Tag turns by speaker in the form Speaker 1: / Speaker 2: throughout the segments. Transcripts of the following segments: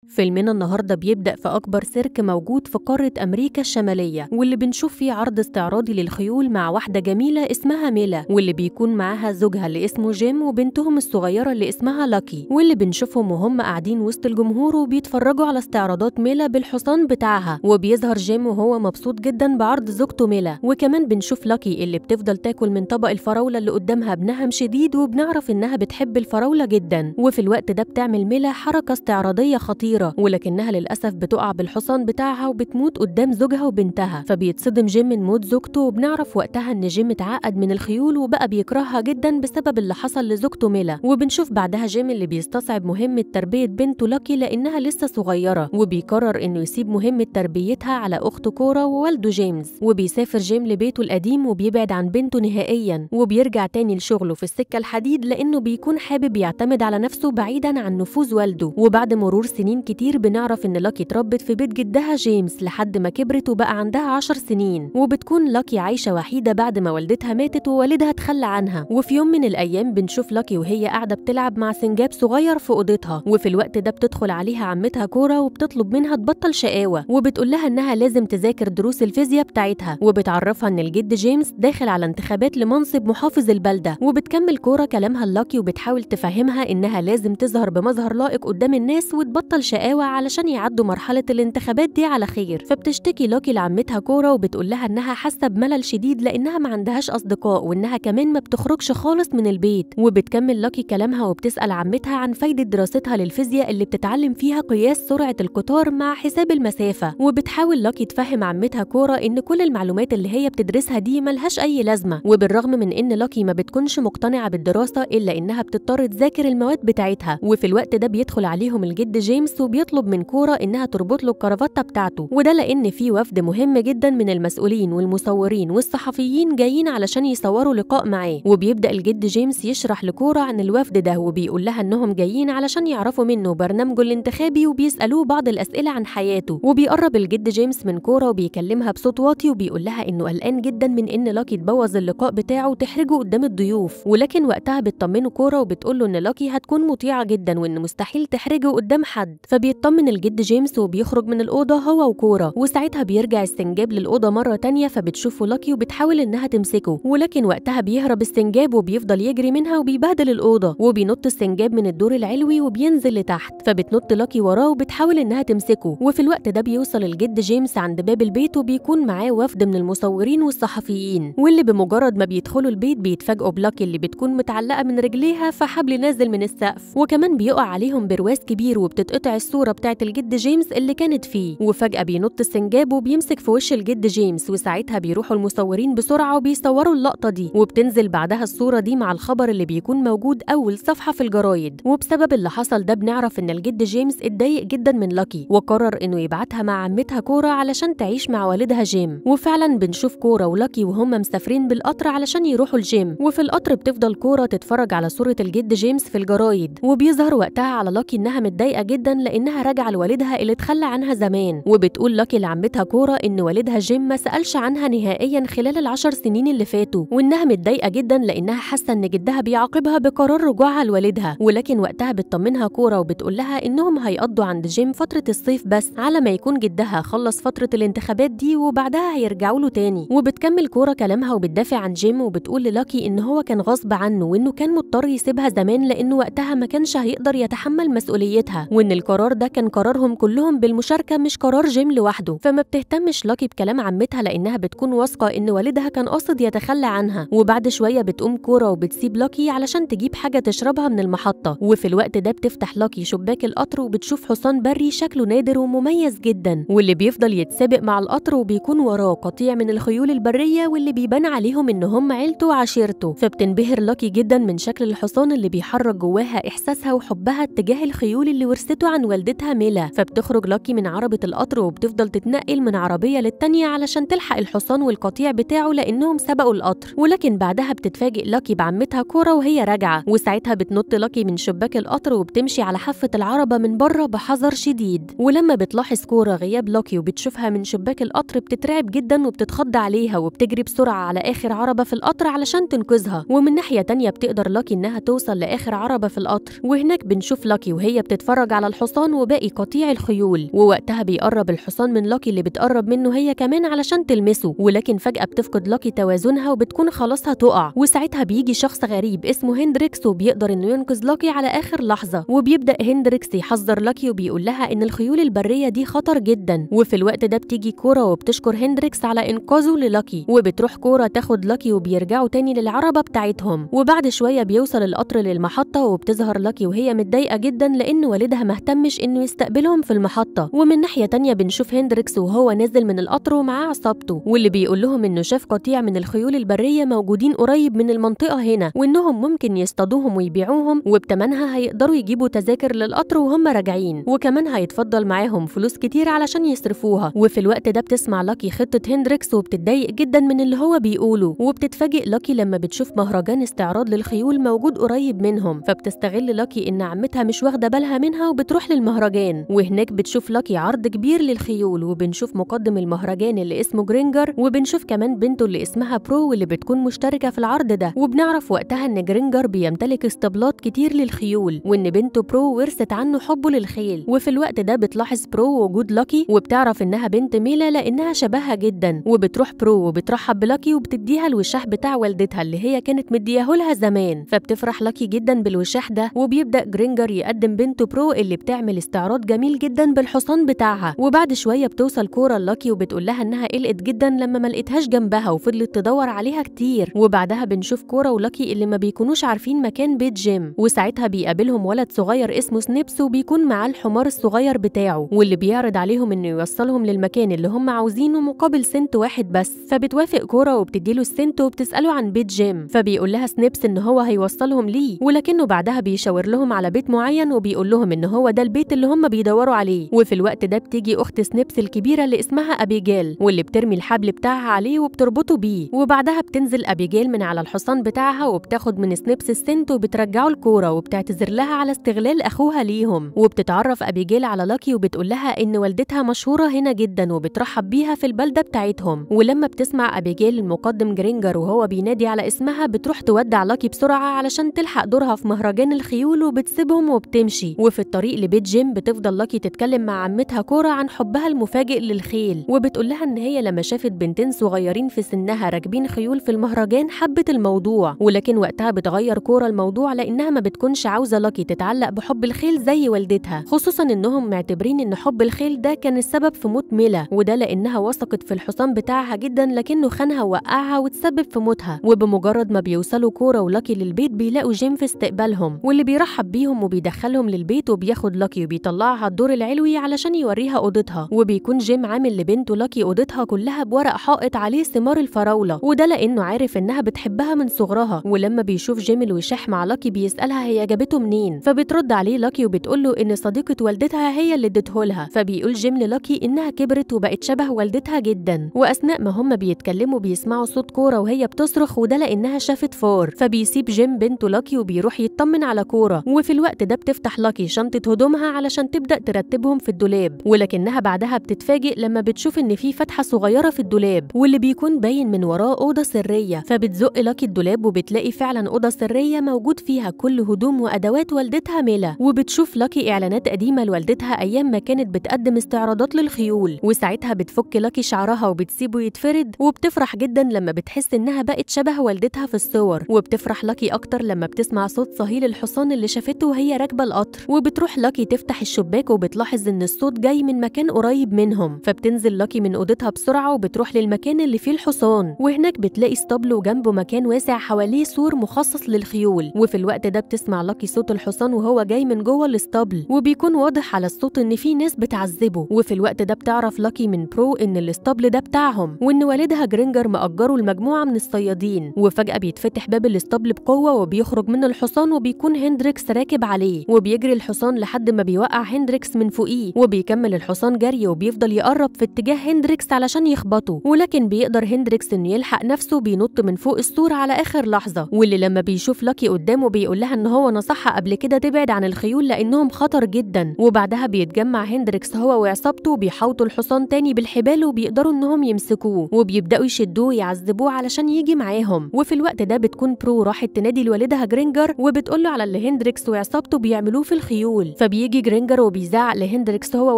Speaker 1: فيلمنا النهارده بيبدأ في أكبر سيرك موجود في قارة أمريكا الشمالية، واللي بنشوف فيه عرض استعراضي للخيول مع واحدة جميلة اسمها ميلا، واللي بيكون معاها زوجها اللي اسمه جيم وبنتهم الصغيرة اللي اسمها لاكي، واللي بنشوفهم وهم قاعدين وسط الجمهور وبيتفرجوا على استعراضات ميلا بالحصان بتاعها. وبيظهر جيم وهو مبسوط جدا بعرض زوجته ميلا، وكمان بنشوف لاكي اللي بتفضل تاكل من طبق الفراولة اللي قدامها بنهم شديد، وبنعرف إنها بتحب الفراولة جدا. وفي الوقت ده بتعمل ميلا حركة استعراضية خطيرة، ولكنها للأسف بتقع بالحصان بتاعها وبتموت قدام زوجها وبنتها. فبيتصدم جيم من موت زوجته، وبنعرف وقتها ان جيم اتعقد من الخيول وبقى بيكرهها جدا بسبب اللي حصل لزوجته ميلا. وبنشوف بعدها جيم اللي بيستصعب مهمة تربية بنته لاكي لأنها لسه صغيرة، وبيقرر انه يسيب مهمة تربيتها على أخته كورا ووالده جيمس. وبيسافر جيم لبيته القديم وبيبعد عن بنته نهائيا، وبيرجع تاني لشغله في السكة الحديد لأنه بيكون حابب يعتمد على نفسه بعيدا عن نفوذ والده. وبعد مرور سنين كتير بنعرف ان لاكي اتربت في بيت جدها جيمس لحد ما كبرت وبقى عندها 10 سنين، وبتكون لاكي عايشه وحيده بعد ما والدتها ماتت ووالدها اتخلى عنها. وفي يوم من الايام بنشوف لاكي وهي قاعدة بتلعب مع سنجاب صغير في اوضتها، وفي الوقت ده بتدخل عليها عمتها كورا وبتطلب منها تبطل شقاوة، وبتقول لها انها لازم تذاكر دروس الفيزياء بتاعتها، وبتعرفها ان الجد جيمس داخل على انتخابات لمنصب محافظ البلدة. وبتكمل كورا كلامها للاكي وبتحاول تفهمها انها لازم تظهر بمظهر لائق قدام الناس وتبطل شقاوة علشان يعدوا مرحلة الانتخابات دي على خير. فبتشتكي لاكي لعمتها كورا وبتقول لها انها حاسة بملل شديد لانها ما عندهاش اصدقاء، وانها كمان ما بتخرجش خالص من البيت. وبتكمل لاكي كلامها وبتسأل عمتها عن فايدة دراستها للفيزياء اللي بتتعلم فيها قياس سرعة القطار مع حساب المسافة. وبتحاول لاكي تفهم عمتها كورا ان كل المعلومات اللي هي بتدرسها دي ملهاش اي لازمة، وبالرغم من ان لاكي ما بتكونش مقتنعة بالدراسة الا انها بتضطر تذاكر المواد بتاعتها. وفي الوقت ده بيدخل عليهم الجد جيمس وبيطلب من كورا انها تربط له الكرافتة بتاعته، وده لان في وفد مهم جدا من المسؤولين والمصورين والصحفيين جايين علشان يصوروا لقاء معاه. وبيبدا الجد جيمس يشرح لكورا عن الوفد ده، وبيقول لها انهم جايين علشان يعرفوا منه برنامجه الانتخابي وبيسالوه بعض الاسئلة عن حياته. وبيقرب الجد جيمس من كورا وبيكلمها بصوت واطي وبيقول لها انه قلقان جدا من ان لاكي تبوظ اللقاء بتاعه وتحرجه قدام الضيوف، ولكن وقتها بتطمنه كورا وبتقول له ان لاكي هتكون مطيعة جدا وان مستحيل تحرجه قدام حد. فبيطمن الجد جيمس وبيخرج من الأوضة هو وكورا، وساعتها بيرجع السنجاب للأوضة مرة تانية، فبتشوفه لاكي وبتحاول إنها تمسكه، ولكن وقتها بيهرب السنجاب وبيفضل يجري منها وبيبهدل الأوضة، وبينط السنجاب من الدور العلوي وبينزل لتحت، فبتنط لاكي وراه وبتحاول إنها تمسكه. وفي الوقت ده بيوصل الجد جيمس عند باب البيت وبيكون معاه وفد من المصورين والصحفيين، واللي بمجرد ما بيدخلوا البيت بيتفاجئوا بلاكي اللي بتكون متعلقة من رجليها في حبل نازل من السقف، وكمان بيقع عليهم برواز كبير وبتتقطع الصورة بتاعت الجد جيمس اللي كانت فيه. وفجأة بينط السنجاب وبيمسك في وش الجد جيمس، وساعتها بيروحوا المصورين بسرعة وبيصوروا اللقطة دي، وبتنزل بعدها الصورة دي مع الخبر اللي بيكون موجود أول صفحة في الجرايد. وبسبب اللي حصل ده بنعرف إن الجد جيمس اتضايق جدا من لاكي وقرر إنه يبعتها مع عمتها كورا علشان تعيش مع والدها جيم. وفعلا بنشوف كورا ولاكي وهم مسافرين بالقطر علشان يروحوا الجيم، وفي القطر بتفضل كورا تتفرج على صورة الجد جيمس في الجرايد، وبيظهر وقتها على لاكي إنها متضايقة جدا لأنها راجعة لوالدها اللي اتخلى عنها زمان. وبتقول لاكي لعمتها كورا إن والدها جيم ما سألش عنها نهائيا خلال ال10 سنين اللي فاتوا، وإنها متضايقة جدا لأنها حاسة إن جدها بيعاقبها بقرار رجوعها لوالدها. ولكن وقتها بتطمنها كورا وبتقول لها إنهم هيقضوا عند جيم فترة الصيف بس على ما يكون جدها خلص فترة الانتخابات دي وبعدها هيرجعوا له تاني. وبتكمل كورا كلامها وبتدافع عن جيم وبتقول للاكي إن هو كان غصب عنه وإنه كان مضطر يسيبها زمان لأنه وقتها ما كانش هيقدر يتحمل مسؤوليتها، وإن القرار ده كان قرارهم كلهم بالمشاركة مش قرار جيم لوحده. فما بتهتمش لاكي بكلام عمتها لأنها بتكون واثقة إن والدها كان قاصد يتخلى عنها. وبعد شوية بتقوم كورا وبتسيب لاكي علشان تجيب حاجة تشربها من المحطة، وفي الوقت ده بتفتح لاكي شباك القطر وبتشوف حصان بري شكله نادر ومميز جدا، واللي بيفضل يتسابق مع القطر وبيكون وراه قطيع من الخيول البرية واللي بيبان عليهم إن هم عيلته وعشيرته. فبتنبهر لاكي جدا من شكل الحصان اللي بيحرك جواها إحساسها وحبها تجاه الخيول اللي ورثته عن والدتها ميلا. فبتخرج لاكي من عربة القطر وبتفضل تتنقل من عربية للتانية علشان تلحق الحصان والقطيع بتاعه لأنهم سبقوا القطر. ولكن بعدها بتتفاجئ لاكي بعمتها كورا وهي راجعة، وساعتها بتنط لاكي من شباك القطر وبتمشي على حافة العربة من بره بحذر شديد. ولما بتلاحظ كورا غياب لاكي وبتشوفها من شباك القطر بتترعب جدا وبتتخض عليها وبتجري بسرعة على آخر عربة في القطر علشان تنقذها. ومن ناحية تانية بتقدر لاكي إنها توصل لآخر عربة في القطر، وهناك بنشوف لاكي وهي بتتفرج على الحصان الحصان وباقي قطيع الخيول. ووقتها بيقرب الحصان من لاكي اللي بتقرب منه هي كمان علشان تلمسه، ولكن فجأة بتفقد لاكي توازنها وبتكون خلاص هتقع. وساعتها بيجي شخص غريب اسمه هندريكس وبيقدر انه ينقذ لاكي على اخر لحظة. وبيبدأ هندريكس يحذر لاكي وبيقول لها ان الخيول البرية دي خطر جدا. وفي الوقت ده بتيجي كورا وبتشكر هندريكس على انقاذه للاكي، وبتروح كورا تاخد لاكي وبيرجعوا تاني للعربة بتاعتهم. وبعد شوية بيوصل القطر للمحطة وبتظهر لاكي وهي متضايقة جدا لان والدها مهتمش انه يستقبلهم في المحطة. ومن ناحية تانية بنشوف هندريكس وهو نازل من القطر ومعاه عصابته، واللي بيقول لهم انه شاف قطيع من الخيول البرية موجودين قريب من المنطقة هنا، وانهم ممكن يصطادوهم ويبيعوهم وبتمنها هيقدروا يجيبوا تذاكر للقطر وهم راجعين، وكمان هيتفضل معاهم فلوس كتير علشان يصرفوها. وفي الوقت ده بتسمع لاكي خطة هندريكس وبتتضايق جدا من اللي هو بيقوله. وبتتفاجئ لاكي لما بتشوف مهرجان استعراض للخيول موجود قريب منهم، فبتستغل لاكي ان عمتها مش واخده بالها منها وبتروح للمهرجان. وهناك بتشوف لاكي عرض كبير للخيول، وبنشوف مقدم المهرجان اللي اسمه جرينجر، وبنشوف كمان بنته اللي اسمها برو واللي بتكون مشتركة في العرض ده. وبنعرف وقتها ان جرينجر بيمتلك اسطبلات كتير للخيول، وان بنته برو ورثت عنه حبه للخيل. وفي الوقت ده بتلاحظ برو وجود لاكي وبتعرف انها بنت ميلا لانها شبهها جدا. وبتروح برو وبترحب بلاكي وبتديها الوشاح بتاع والدتها اللي هي كانت مدياهولها زمان، فبتفرح لاكي جدا بالوشاح ده. وبيبدا جرينجر يقدم بنته برو اللي بتعمل استعراض جميل جدا بالحصان بتاعها. وبعد شوية بتوصل كورا لاكي وبتقول لها انها قلقت جدا لما ما لقيتهاش جنبها وفضلت تدور عليها كتير. وبعدها بنشوف كورا ولاكي اللي ما بيكونوش عارفين مكان بيت جيم، وساعتها بيقابلهم ولد صغير اسمه سنيبس وبيكون معاه الحمار الصغير بتاعه، واللي بيعرض عليهم انه يوصلهم للمكان اللي هم عاوزينه مقابل سنت واحد بس. فبتوافق كورا وبتديله السنت وبتسأله عن بيت جيم، فبيقول لها سنيبس ان هو هيوصلهم ليه، ولكنه بعدها بيشاور لهم على بيت معين وبيقول لهم ان هو ده البيت اللي هم بيدوروا عليه. وفي الوقت ده بتيجي اخت سنيبس الكبيرة اللي اسمها ابيجيل واللي بترمي الحبل بتاعها عليه وبتربطه بيه. وبعدها بتنزل ابيجيل من على الحصان بتاعها وبتاخد من سنيبس السنت وبترجعه لكورا وبتعتذر لها على استغلال اخوها ليهم. وبتتعرف ابيجيل على لاكي وبتقول لها ان والدتها مشهورة هنا جدا وبترحب بيها في البلدة بتاعتهم. ولما بتسمع ابيجيل المقدم جرينجر وهو بينادي على اسمها بتروح تودع لاكي بسرعة علشان تلحق دورها في مهرجان الخيول وبتسيبهم وبتمشي. وفي الطريق لبيت جيم بتفضل لاكي تتكلم مع عمتها كورا عن حبها المفاجئ للخيل، وبتقول لها ان هي لما شافت بنتين صغيرين في سنها راكبين خيول في المهرجان حبت الموضوع. ولكن وقتها بتغير كورا الموضوع لانها ما بتكونش عاوزه لاكي تتعلق بحب الخيل زي والدتها، خصوصا انهم معتبرين ان حب الخيل ده كان السبب في موت ميلا، وده لانها وثقت في الحصان بتاعها جدا لكنه خانها ووقعها وتسبب في موتها. وبمجرد ما بيوصلوا كورا ولاكي للبيت بيلاقوا جيم في استقبالهم واللي بيرحب بيهم وبيدخلهم للبيت، وبياخد لاكي وبيطلعها الدور العلوي علشان يوريها اوضتها. وبيكون جيم عامل لبنته لاكي اوضتها كلها بورق حائط عليه ثمار الفراوله، وده لانه عارف انها بتحبها من صغرها. ولما بيشوف جيم الوشاح مع لاكي بيسالها هي جابته منين، فبترد عليه لاكي وبتقول له ان صديقه والدتها هي اللي ادته لها. فبيقول جيم للاكي انها كبرت وبقت شبه والدتها جدا. واثناء ما هم بيتكلموا بيسمعوا صوت كورا وهي بتصرخ، وده لانها شافت فار. فبيسيب جيم بنته لاكي وبيروح يطمن على كورا. وفي الوقت ده بتفتح لاكي شنطه هدومها علشان تبدا ترتبهم في الدولاب، ولكنها بعدها بتتفاجئ لما بتشوف ان في فتحه صغيرة في الدولاب واللي بيكون باين من وراه اوضة سرية. فبتزق لاكي الدولاب وبتلاقي فعلا اوضة سرية موجود فيها كل هدوم وادوات والدتها ميلا. وبتشوف لاكي اعلانات قديمة لوالدتها ايام ما كانت بتقدم استعراضات للخيول، وساعتها بتفك لاكي شعرها وبتسيبه يتفرد، وبتفرح جدا لما بتحس انها بقت شبه والدتها في الصور. وبتفرح لاكي اكتر لما بتسمع صوت صهيل الحصان اللي شافته وهي راكبه القطر. وبتروح لاكي تفتح الشباك وبتلاحظ ان الصوت جاي من مكان قريب منهم، فبتنزل لاكي من اوضتها بسرعة وبتروح للمكان اللي فيه الحصان، وهناك بتلاقي اسطبل وجنبه مكان واسع حواليه سور مخصص للخيول. وفي الوقت ده بتسمع لاكي صوت الحصان وهو جاي من جوه الاسطبل، وبيكون واضح على الصوت ان في ناس بتعذبه. وفي الوقت ده بتعرف لاكي من برو ان الاسطبل ده بتاعهم وان والدها جرينجر مأجره لمجموعة من الصيادين. وفجأة بيتفتح باب الاسطبل بقوة وبيخرج منه الحصان وبيكون هندريكس راكب عليه، وبيجري الحصان لحد ما بيوقع هندريكس من فوقيه، وبيكمل الحصان جري وبيفضل يقرب في اتجاه هندريكس علشان يخبطه، ولكن بيقدر هندريكس انه يلحق نفسه، بينط من فوق السور على اخر لحظة. واللي لما بيشوف لاكي قدامه بيقول لها ان هو نصحها قبل كده تبعد عن الخيول لانهم خطر جدا. وبعدها بيتجمع هندريكس هو وعصابته وبيحوطوا الحصان تاني بالحبال وبيقدروا انهم يمسكوه، وبيبداوا يشدوه ويعذبوه علشان يجي معاهم. وفي الوقت ده بتكون برو راحت تنادي لوالدها جرينجر وبتقول له على اللي هندريكس وعصابته بيعملوه في الخيول، فبيجي فبيجي جرينجر وبيزعق لهندريكس هو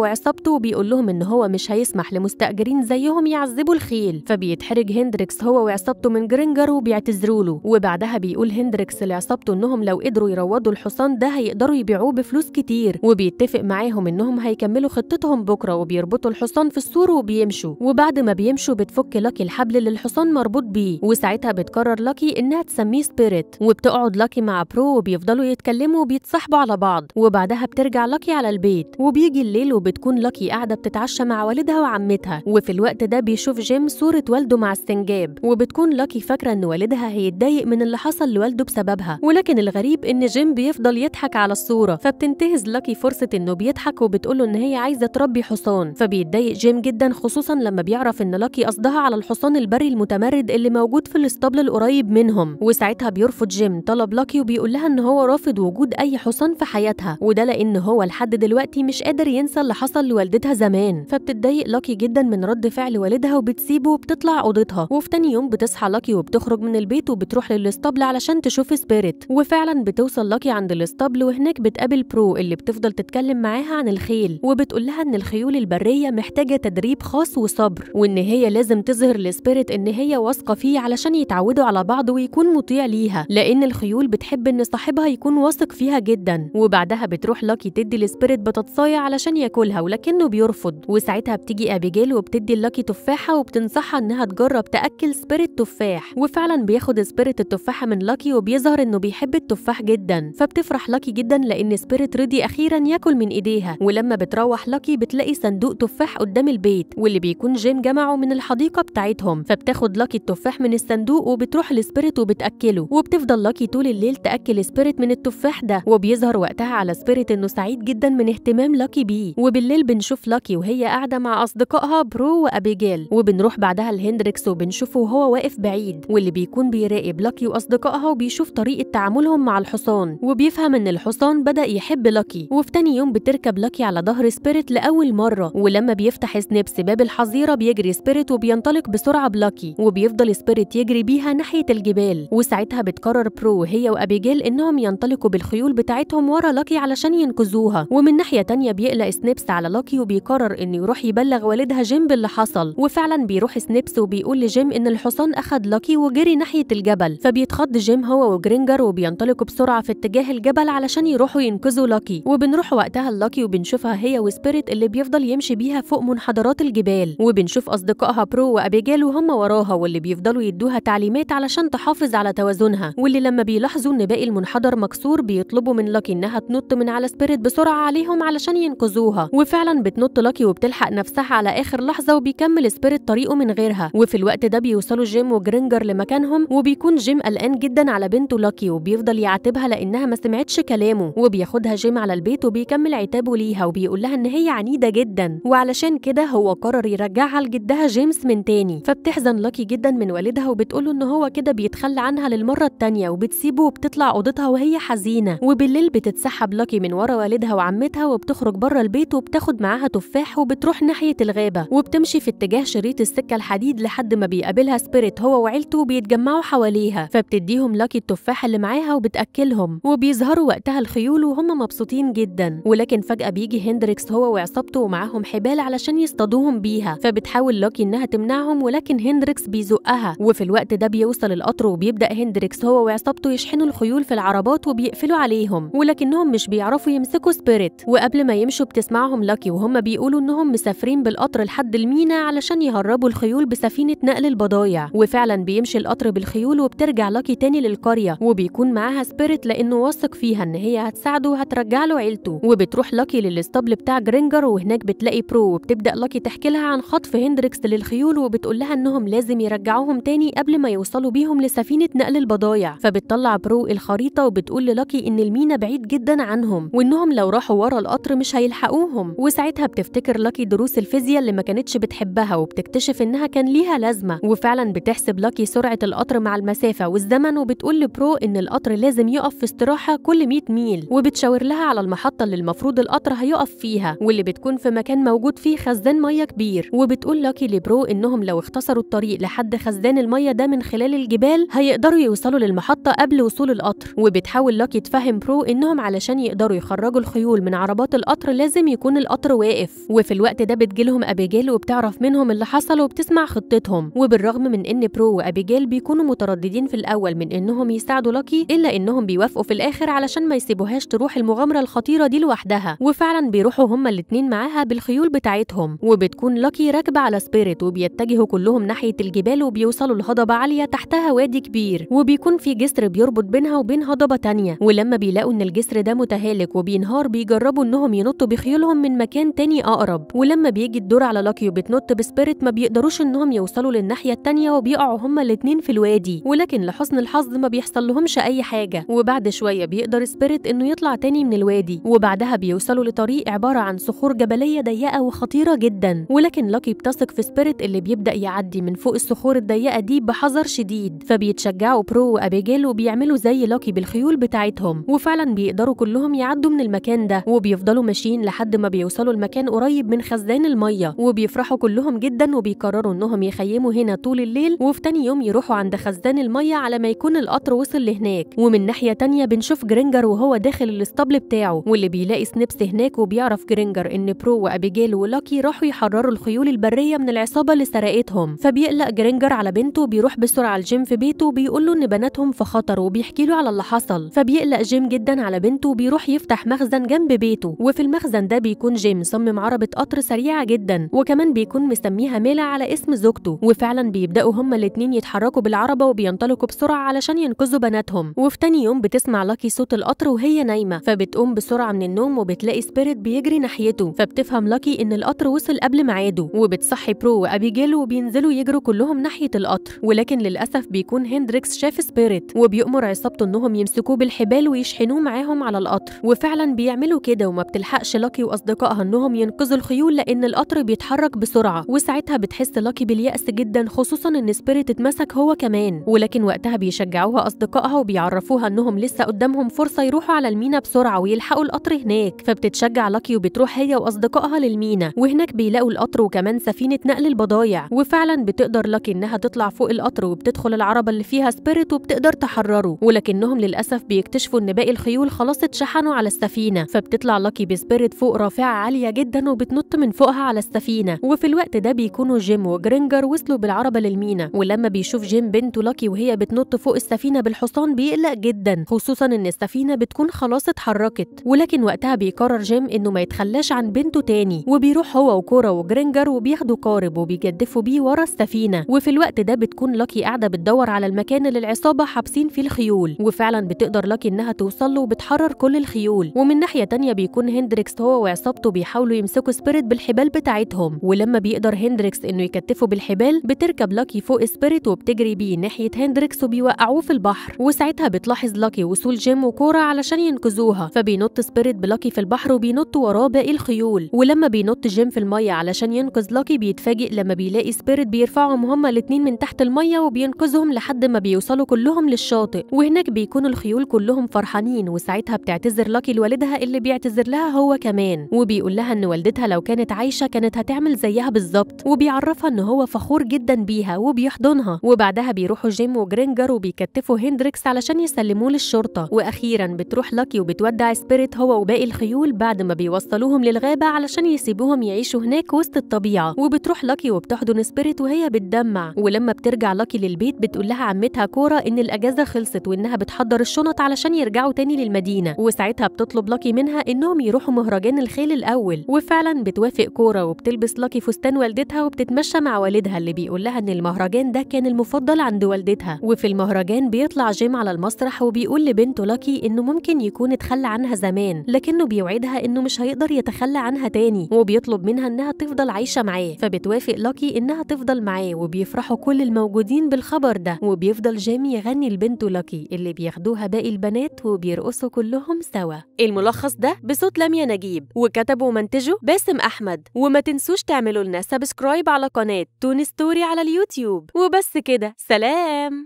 Speaker 1: وعصابته وبيقول لهم ان هو مش هيسمح لمستأجرين زيهم يعذبوا الخيل. فبيتحرج هندريكس هو وعصابته من جرينجر وبيعتذروا له. وبعدها بيقول هندريكس لعصابته انهم لو قدروا يروضوا الحصان ده هيقدروا يبيعوه بفلوس كتير، وبيتفق معاهم انهم هيكملوا خطتهم بكره، وبيربطوا الحصان في السور وبيمشوا. وبعد ما بيمشوا بتفك لاكي الحبل اللي الحصان مربوط بيه، وساعتها بتقرر لاكي انها تسميه سبيريت. وبتقعد لاكي مع برو وبيفضلوا يتكلموا وبيتصاحبوا على بعض. وبعدها بترجع لاكي على البيت، وبيجي الليل وبتكون لاكي قاعدة بتتعشى مع والدها وعمتها. وفي الوقت ده بيشوف جيم صوره والده مع السنجاب، وبتكون لاكي فاكره ان والدها هيتضايق من اللي حصل لوالده بسببها، ولكن الغريب ان جيم بيفضل يضحك على الصورة. فبتنتهز لاكي فرصة انه بيضحك وبتقوله ان هي عايزه تربي حصان. فبيتضايق جيم جدا، خصوصا لما بيعرف ان لاكي قصدها على الحصان البري المتمرد اللي موجود في الاسطبل القريب منهم. وساعتها بيرفض جيم طلب لاكي وبيقول لها ان هو رافض وجود اي حصان في حياتها، وده لان هو لحد دلوقتي مش قادر ينسى اللي حصل لوالدتها زمان. فبتتضايق لاكي جدا من رد فعل والدها وبتسيبه وبتطلع اوضتها. وفي تاني يوم بتصحى لاكي وبتخرج من البيت وبتروح للاسطبل علشان تشوف سبيريت. وفعلا بتوصل لاكي عند الاسطبل، وهناك بتقابل برو اللي بتفضل تتكلم معاها عن الخيل، وبتقول لها ان الخيول البرية محتاجه تدريب خاص وصبر، وان هي لازم تظهر لسبيريت ان هي واثقة فيه علشان يتعودوا على بعض ويكون مطيع ليها، لان الخيول بتحب ان صاحبها يكون واثق فيها جدا. وبعدها بتروح لاكي تدي لسبيريت بطاطسايه علشان ياكلها، ولكنه بيرفض. وساعتها بتيجي ابيجيل وبتدي لاكي تفاحة وبتنصحها انها تجرب تاكل سبيريت تفاح، وفعلا بياخد سبيريت التفاحة من لاكي وبيظهر انه بيحب التفاح جدا. فبتفرح لاكي جدا لان سبيريت رضي اخيرا ياكل من ايديها. ولما بتروح لاكي بتلاقي صندوق تفاح قدام البيت، واللي بيكون جيم جمعه من الحديقة بتاعتهم. فبتاخد لاكي التفاح من الصندوق وبتروح لسبيريت وبتاكله، وبتفضل لاكي طول الليل تاكل سبيريت من التفاح ده. وبيظهر وقتها على سبيريت انه سعيد جدا من اهتمام لاكي بيه. وبالليل بنشوف لاكي وهي قاعدة مع اصدقائها برو وابيجيل، وبنروح بعدها لهندريكس وبنشوفه وهو واقف بعيد، واللي بيكون بيراقب لاكي واصدقائها وبيشوف طريقه تعاملهم مع الحصان، وبيفهم ان الحصان بدا يحب لاكي. وفي تاني يوم بتركب لاكي على ظهر سبيريت لاول مرة، ولما بيفتح سنيبس باب الحظيرة بيجري سبيريت وبينطلق بسرعة بلاكي، وبيفضل سبيريت يجري بيها ناحية الجبال. وساعتها بتقرر برو هي وابيجيل انهم ينطلقوا بالخيول بتاعتهم ورا لاكي علشان ينقذوها. ومن ناحية تانية بيقلق سنيبس على لاكي وبيقرر انه يروح يبلغ والدها جيم باللي حصل. وفعلا بيروح سنيبس وبيقول لجيم ان الحصان اخد لاكي وجري ناحية الجبل. فبيتخض جيم هو وجرينجر وبينطلقوا بسرعة في اتجاه الجبل علشان يروحوا ينقذوا لاكي. وبنروح وقتها للاكي وبنشوفها هي وسبيريت اللي بيفضل يمشي بيها فوق منحدرات الجبال، وبنشوف اصدقائها برو وابيجيل وهم وراها، واللي بيفضلوا يدوها تعليمات علشان تحافظ على توازنها. واللي لما بيلاحظوا ان باقي المنحدر مكسور بيطلبوا من لاكي انها تنط من على سبيريت بسرعة عليهم علشان ينقذوها. وفعلا بتنط لاكي وبتلحق نفسها على اخر لحظة، وبيكمل سبيريت طريقه من غيرها. وفي الوقت ده بيوصلوا جيم وجرينجر لمكانهم، وبيكون جيم قلقان جدا على بنته لاكي وبيفضل يعاتبها لانها ما سمعتش كلامه. وبياخدها جيم على البيت وبيكمل عتابه ليها وبيقول لها ان هي عنيدة جدا، وعلشان كده هو قرر يرجعها لجدها جيمس من تاني. فبتحزن لاكي جدا من والدها وبتقوله ان هو كده بيتخلى عنها للمرة التانية، وبتسيبه وبتطلع اوضتها وهي حزينة. وبالليل بتتسحب لاكي من ورا والدها وعمتها وبتخرج بره البيت وبتاخد معاها تفاح وبتروح ناحية الغابة، وبتمشي في اتجاه شريط السكة الحديد لحد ما بيقابلها سبيريت هو وعيلته وبيتجمعوا حواليها. فبتديهم لاكي التفاح اللي معاها وبتاكلهم، وبيظهروا وقتها الخيول وهم مبسوطين جدا. ولكن فجاة بيجي هندريكس هو وعصابته ومعاهم حبال علشان يصطادوهم بيها، فبتحاول لاكي انها تمنعهم ولكن هندريكس بيزقها. وفي الوقت ده بيوصل القطر وبيبدا هندريكس هو وعصابته يشحنوا الخيول في العربات وبيقفلوا عليهم، ولكنهم مش بيعرفوا يمسكوا سبيريت. وقبل ما يمشوا بتسمعهم لاكي وهم بيقولوا انهم مسافرين بالقطر لحد المينا علشان يهربوا الخيول بسفينه نقل البضايع. وفعلا بيمشي القطر بالخيول وبترجع لاكي تاني للقريه، وبيكون معاها سبيريت لانه واثق فيها ان هي هتساعده وهترجع له عيلته. وبتروح لاكي للاسطبل بتاع جرينجر، وهناك بتلاقي برو، وبتبدا لاكي تحكي لها عن خطف هندريكس للخيول وبتقول لها انهم لازم يرجعوهم تاني قبل ما يوصلوا بيهم لسفينه نقل البضايع. فبتطلع برو الخريطة وبتقول للاكي ان المينا بعيد جدا عنهم وانهم لو راحوا ورا القطر مش هيلحقوهم. وساعتها بتفتكر لاكي دروس الفيزياء اللي ما كانتش بتحبها وبتكتشف انها كان ليها لازمه. وفعلا بتحسب لاكي سرعة القطر مع المسافة والزمن، وبتقول لبرو ان القطر لازم يقف في استراحة كل 100 ميل، وبتشاور لها على المحطة اللي المفروض القطر هيقف فيها واللي بتكون في مكان موجود فيه خزان مية كبير. وبتقول لاكي لبرو انهم لو اختصروا الطريق لحد خزان المية ده من خلال الجبال هيقدروا يوصلوا للمحطه قبل وصول القطر. وبتحاول لاكي تفهم برو انهم علشان يقدروا يخرجوا يخرجوا الخيول من عربات القطر لازم يكون القطر واقف. وفي الوقت ده بتجيلهم أبيجيل وبتعرف منهم اللي حصل وبتسمع خطتهم. وبالرغم من ان برو وأبيجيل بيكونوا مترددين في الاول من انهم يساعدوا لاكي، الا انهم بيوافقوا في الاخر علشان ما يسيبوهاش تروح المغامرة الخطيرة دي لوحدها. وفعلا بيروحوا هما الاتنين معاها بالخيول بتاعتهم، وبتكون لاكي راكبه على سبيريت، وبيتجهوا كلهم ناحية الجبال وبيوصلوا لهضبه عالية تحتها وادي كبير، وبيكون في جسر بيربط بينها وبين هضبه تانية. ولما بيلاقوا ان الجسر ده متهالك وبينهار بيجربوا انهم ينطوا بخيولهم من مكان تاني اقرب. ولما بيجي الدور على لاكي وبتنط بسبيريت ما بيقدروش انهم يوصلوا للناحيه التانية وبيقعوا هما الاتنين في الوادي، ولكن لحسن الحظ ما بيحصل لهمش اي حاجة. وبعد شوية بيقدر سبيريت انه يطلع تاني من الوادي، وبعدها بيوصلوا لطريق عبارة عن صخور جبلية ضيقه وخطيرة جدا، ولكن لاكي بتثق في سبيريت اللي بيبدا يعدي من فوق الصخور الضيقه دي بحذر شديد. فبيتشجعوا برو وابيجيل وبيعملوا زي لاكي بالخيول بتاعتهم، وفعلا بيقدروا كلهم يعدوا من المكان ده، وبيفضلوا ماشيين لحد ما بيوصلوا المكان قريب من خزان المية، وبيفرحوا كلهم جدا وبيقرروا انهم يخيموا هنا طول الليل، وفي تاني يوم يروحوا عند خزان المية على ما يكون القطر وصل لهناك. ومن ناحية تانية بنشوف جرينجر وهو داخل الاسطبل بتاعه، واللي بيلاقي سنيبس هناك، وبيعرف جرينجر ان برو وابيجيل ولاكي راحوا يحرروا الخيول البرية من العصابة اللي سرقتهم. فبيقلق جرينجر على بنته وبيروح بسرعة لجيم في بيته وبيقول له ان بناتهم في خطر وبيحكي له على اللي حصل. فبيقلق جيم جدا على بنته وبيروح يفتح مخزن جنب بيته، وفي المخزن ده بيكون جيم صمم عربه قطر سريعة جدا، وكمان بيكون مسميها ميلا على اسم زوجته. وفعلا بيبداوا هما الاتنين يتحركوا بالعربه وبينطلقوا بسرعة علشان ينقذوا بناتهم. وفي تاني يوم بتسمع لاكي صوت القطر وهي نايمة، فبتقوم بسرعة من النوم وبتلاقي سبيريت بيجري ناحيته، فبتفهم لاكي ان القطر وصل قبل ميعاده، وبتصحي برو وابيجيل وبينزلوا يجروا كلهم ناحية القطر. ولكن للاسف بيكون هندريكس شاف سبيريت وبيأمر عصابته انهم يمسكوه بالحبال ويشحنوه معاهم على القطر، وفعلا بيعملوا كده. وما بتلحقش لاكي واصدقائها انهم ينقذوا الخيول لان القطر بيتحرك بسرعة، وساعتها بتحس لاكي باليأس جدا، خصوصا ان سبيريت اتمسك هو كمان. ولكن وقتها بيشجعوها اصدقائها وبيعرفوها انهم لسه قدامهم فرصة يروحوا على المينا بسرعة ويلحقوا القطر هناك. فبتتشجع لاكي وبتروح هي واصدقائها للمينا، وهناك بيلاقوا القطر وكمان سفينة نقل البضايع. وفعلا بتقدر لاكي انها تطلع فوق القطر وبتدخل العربة اللي فيها سبيريت وبتقدر تحرره، ولكنهم للاسف بيكتشفوا ان باقي الخيول خلاص اتشحنوا على السفينة. فبتطلع لاكي بسبيريت فوق رافعه عالية جدا وبتنط من فوقها على السفينة. وفي الوقت ده بيكونوا جيم وجرينجر وصلوا بالعربه للمينا، ولما بيشوف جيم بنته لاكي وهي بتنط فوق السفينة بالحصان بيقلق جدا، خصوصا ان السفينة بتكون خلاص اتحركت. ولكن وقتها بيقرر جيم انه ما يتخلاش عن بنته تاني، وبيروح هو وكورا وجرينجر وبياخدوا قارب وبيجدفوا بيه ورا السفينة. وفي الوقت ده بتكون لاكي قاعدة بتدور على المكان اللي العصابة حابسين فيه الخيول، وفعلا بتقدر لاكي انها توصل له وبتحرر كل الخيول. ومن ناحية تانية بيكون هندريكس هو وعصابته بيحاولوا يمسكوا سبيريت بالحبال بتاعتهم، ولما بيقدر هندريكس انه يكتفه بالحبال بتركب لاكي فوق سبيريت وبتجري بيه ناحية هندريكس وبيوقعوه في البحر. وساعتها بتلاحظ لاكي وصول جيم وكورا علشان ينقذوها، فبينط سبيريت بلاكي في البحر وبينط وراه باقي الخيول. ولما بينط جيم في المية علشان ينقذ لاكي بيتفاجئ لما بيلاقي سبيريت بيرفعهم هما الاتنين من تحت المية وبينقذهم لحد ما بيوصلوا كلهم للشاطئ. وهناك بيكونوا الخيول كلهم فرحانين، وساعتها بتعتذر لاكي لوالدها اللي بيعتذر لها هو كمان، وبيقول لها ان والدتها لو كانت عايشه كانت هتعمل زيها بالظبط، وبيعرفها ان هو فخور جدا بيها وبيحضنها. وبعدها بيروحوا جيم وجرينجر وبيكتفوا هندريكس علشان يسلموه للشرطة. واخيرا بتروح لاكي وبتودع سبيريت هو وباقي الخيول بعد ما بيوصلوهم للغابه علشان يسيبوهم يعيشوا هناك وسط الطبيعة. وبتروح لاكي وبتحضن سبيريت وهي بتدمع. ولما بترجع لاكي للبيت بتقول لها عمتها كورا ان الاجازة خلصت وانها بتحضر الشنط علشان يرجعوا تاني للمدينة. وساعتها بتطلب لاكي منها انهم يروحوا مهرجان الخيل الاول، وفعلا بتوافق كورا وبتلبس لاكي فستان والدتها وبتتمشى مع والدها اللي بيقول لها ان المهرجان ده كان المفضل عند والدتها. وفي المهرجان بيطلع جيم على المسرح وبيقول لبنته لاكي انه ممكن يكون اتخلى عنها زمان، لكنه بيوعدها انه مش هيقدر يتخلى عنها تاني، وبيطلب منها انها تفضل عايشه معاه. فبتوافق لاكي انها تفضل معاه، وبيفرحوا كل الموجودين بالخبر ده. وبيفضل جيم يغني لبنته لاكي اللي بياخدوها باقي البنات وبيرقصوا كلهم سوا. الملخص ده بصوت لميا نجيب، وكتبه ومنتجه باسم احمد. وما تنسوش تعملوا لنا subscribe على قناة توني ستوري على اليوتيوب. وبس كده، سلام.